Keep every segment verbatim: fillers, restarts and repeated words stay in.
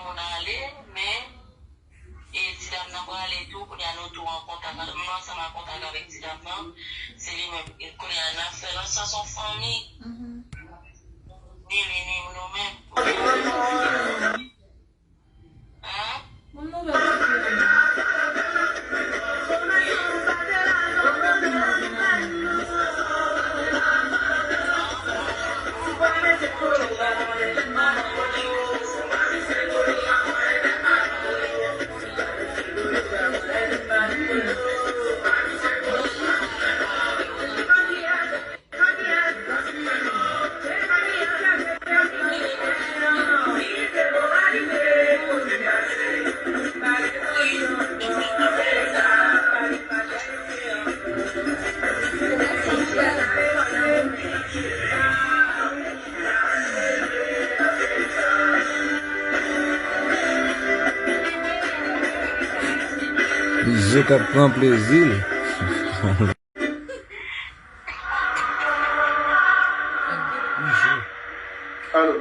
Moun ale, men e ti dam nan prale tou, kounye a nou tou an kontak, m ansanm an kontak avèk ti dam nan. Se li menm, e kounye a n ap fè l ansanm, se yon fanmi. Ni li, ni nou menm. Hein? Bon nouvèl ti fi an. Izo k ap pran plezi l. Alo.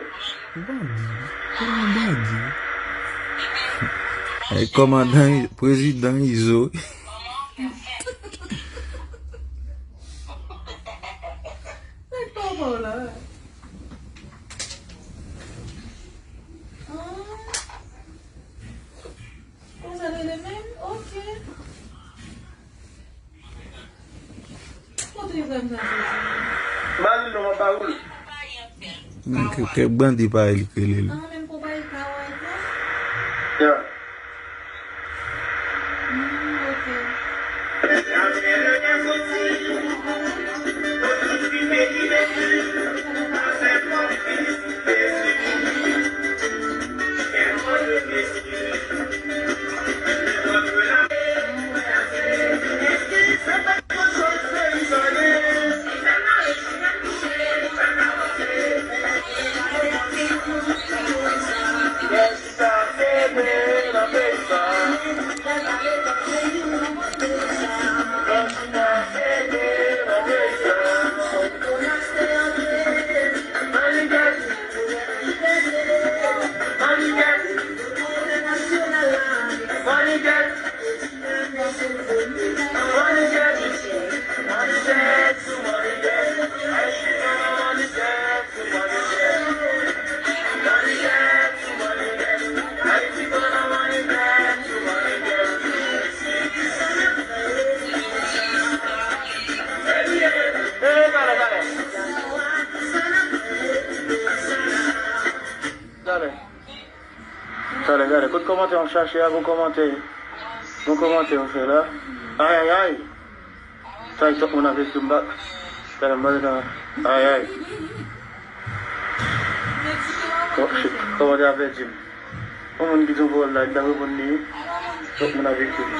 Bandi, se yon bandi. Ey, kòmandan, prezidan Izo. Nèg papa w la. Ah. Konsa l rele menm? Ok. Kote frè m sa soti? Ba li non, m ap ba ou l. Men ke, ke bandi pa li k rele l. Ah, menm konpayi Kaway tou? Ya. Hmm, ok. Talè. Talè, talè. Kot kòmantè m ap chache a? Gon kòmantè. Gon kòmantè m fè la. Ayayay. Sa e twòp moun ap ekri m bak. Talè, m pale nan. Ayay. Kò-, kòmantè a pèdi m. Yon moun ki di yon pawòl la, li t ap reponn li. Twòp moun ap ekri m.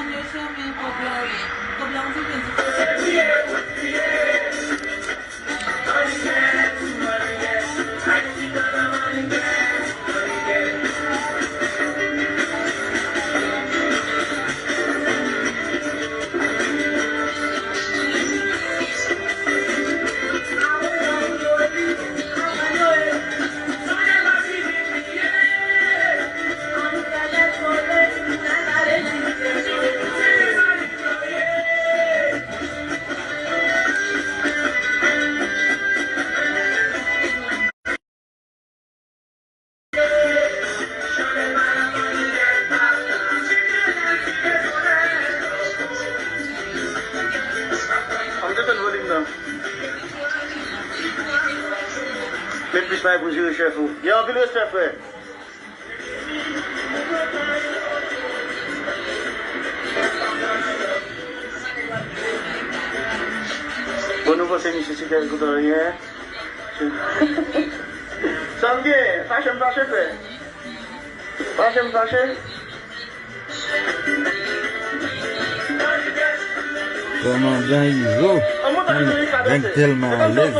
Ann desann volim nan. Met plis may pou jere chèf ou. Gen anpil respè, frè. Bon, nou panse misye se kèk kout anyen. Sa m gen, fache m fache, frè. Fache m fache. Kòmandan Izo, mwen tèlman alèz.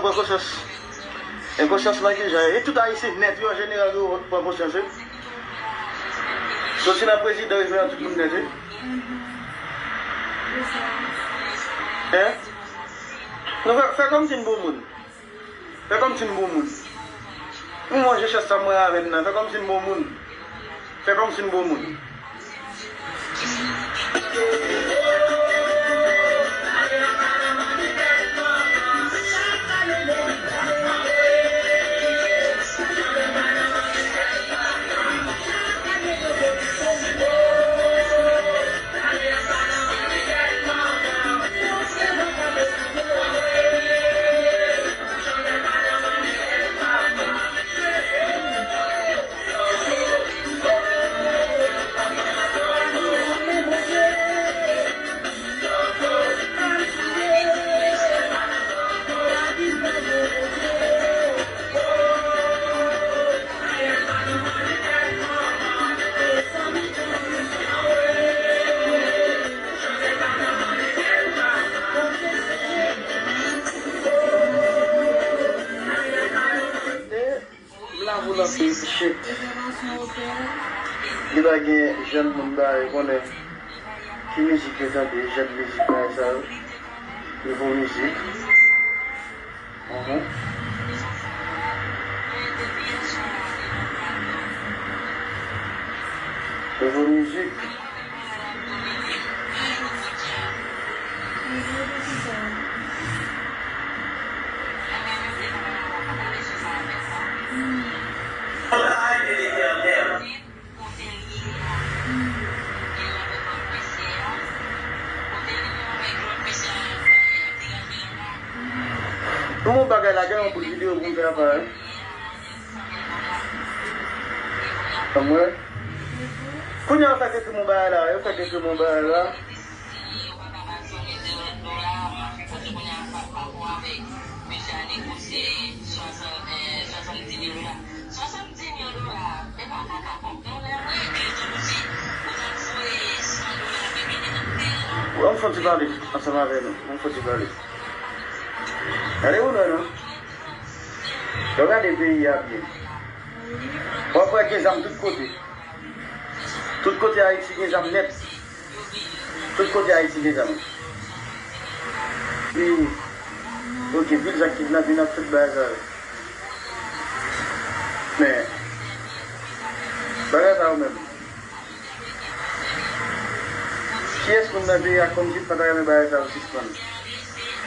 Pran konsyans. E konsyans nan ki jan? E tout Ayisyen nèt yo an jeneral yo pran konsyans, wi. Soti nan prezidan rive nan tout moun nèt, wi. Hein? Nou fè, fè kòmsi n bon moun. Fè kòmsi n bon moun. Nou manje chans sa mwen avè n nan. Fè kòmsi n bon moun. Fè kòmsi n bon moun. M lave w nan peyi shit. Li pa gen jèn moun ba yo konnen ki mizik yo tande, jèn mizik bagay sa yo. Nouvo mizik. Mhm. Nouvo mizik. Pou yon bagay la, gen yon bout videyo pou m fè apa, wi. Anmwey. Kounye a yo fèk ekri m yon bagay la, yo fèk ekri m yon bagay la. Ann fè yon ti pale ansanm avè nou. Ann fè yon ti pale. Gade moun nan, non. Yo gade peyi a byen. W ap wè gen zam tout kote. Tout kote Ayiti gen zam nèt. Tout kote Ayiti gen zam. Wi. Ok, vil sa k kidnape n ap tout bagay sa yo. Men, bagay sa yo menm. Kiyès moun nan peyi a kòmsi pa ta renmen bagay sa yo sispann?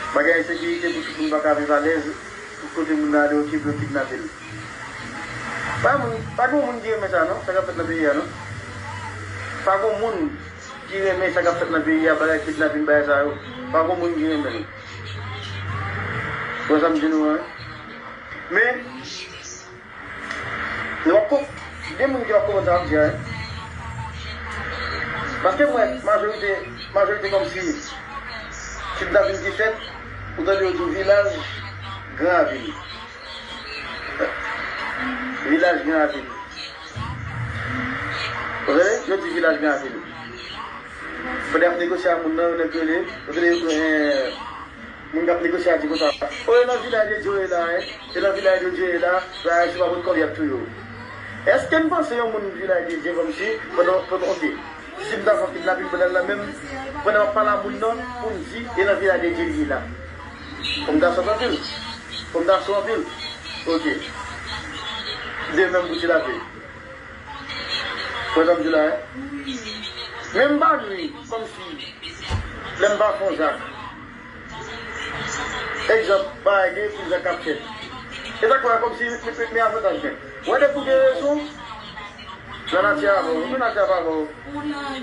Bagay ensekirite pou tout moun pa ka viv alèz, tout kote moun nan ale okipe yo kidnape l. Pa moun, pa gen moun ki renmen sa non, sa k ap fèt nan peyi a non. Pa gen moun ki renmen sa k ap fèt nan peyi a, bagay kidnapin, bagay sa yo. Pa gen moun ki renmen l. Wè sa m di nou an? Men, nou pap konp-, gen moun ki pap konprann sa m ap di a, wi. Paske m wè majorite, majorite kòmsi kidnapin ki fèt, ou tande yo di w vilaj, gran ravin. Vilaj, gran ravin. Ou tande? Yo di vilaj, gran ravin. Pandan y ap negosye ak moun nan, yo nèk rele, yo rele, eh, moun k ap negosye a di konsa, o, e nan vilaj de Dye w ye la, en, e nan vilaj de Dye w ye la, bagay se pa pot kòb y ap touye w. Èske n panse yon moun vilaj de Dye kòmsi, pandan, pandan, ok, si m ta fè kidnapin pandan l la menm, pandan m ap pale a moun nan, pou m di, e nan vilaj de Dye l ye la. Fò m ta sòt anpil. Fò m ta sòt anpil. Ok. De menm pou ti lape. Wè sa m di la, en? Men m pa nwi, kòmsi, lè m pa fè yon zak. Egzanp, bagay gen, yon zak k ap fèt. E sa k fè kòmsi, men, men, men avantaj mwen. Wè depi w gen rezon, lanati a avè w, lanati a pa avè w.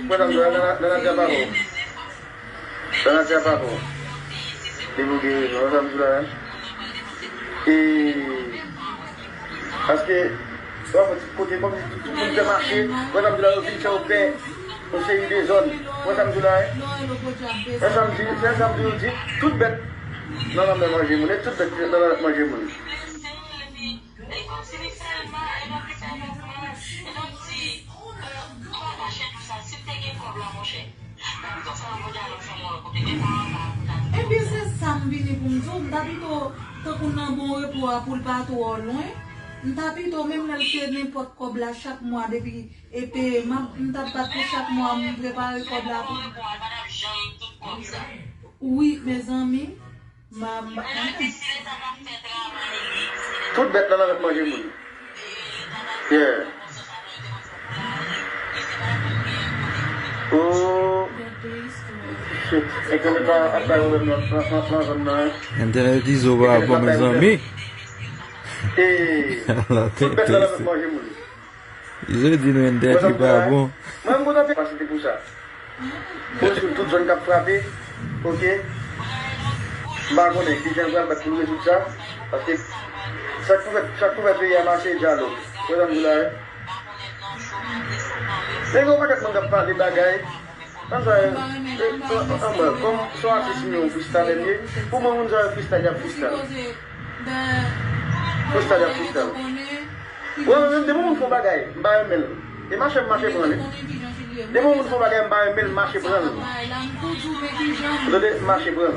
Wè sa m di la, lanati a pa avè w. Sa nan fè pa bon. Depi w gen rezon, sa m di la, en. E, paske, w ap wè tout kote, kòm si tout, tout moun fè mache, wè sa m di la, yo fin fè yo pè, yon seri de zòn. Wè sa m di la, en. Wè sa m di, wè sa m di, yo di, tout bèt nan lanmè manje moun, e tout bèt nan lanmè manje moun. Ebyen, se sa m vini pou m di w. M ta pito tankou nan bon repo a pou l pa twò lwen. M ta pito, menm lè l se nenpòt kòb la chak mwa, depi e peye, m ap, m t ap bat pou chak mwa m prepare kòb la pou. Wi, mezanmi. M a, m a, Tout bèt la nan mèt manje moun. Yeah. Oh. Shit. Nèg yo mèt ap bay pwoblèm nan, nan, nan, nan zòn nan, hein. Entènèt Izo pa bon, mezanmi. Eh. Tout bèt la nan mèt manje moun. Izo di nou entènèt li pa bon. Mwen, m kontan pase te pou sa. Bon, sou tout zòn k ap frape, oke. M pa konnen kijan yo pral bat pou nou rezoud sa. Paske chak pou fè, chak pou fè peyi a mache dyalòg. Wè sa m di la, wi. Nèg yo pakèt moun k ap pale bagay. Ann sa, ann, kòm se yon atis, m yon freestyler m ye. Pou mwen, moun sa yo freestyle, y ap freestyle. Freestyle, y ap freestyle. Mwen menm, depi yon moun fè yon bagay, m pa renmen l. E mache m mache pran li. Depi yon moun fè yon bagay, m pa renmen l, m mache pran l. Ou tande, m mache pran l.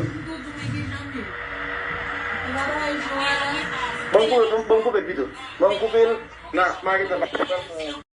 Ban m koupe, ban m koupe pito. Ban m koupe l. Nan, m a gentan pase.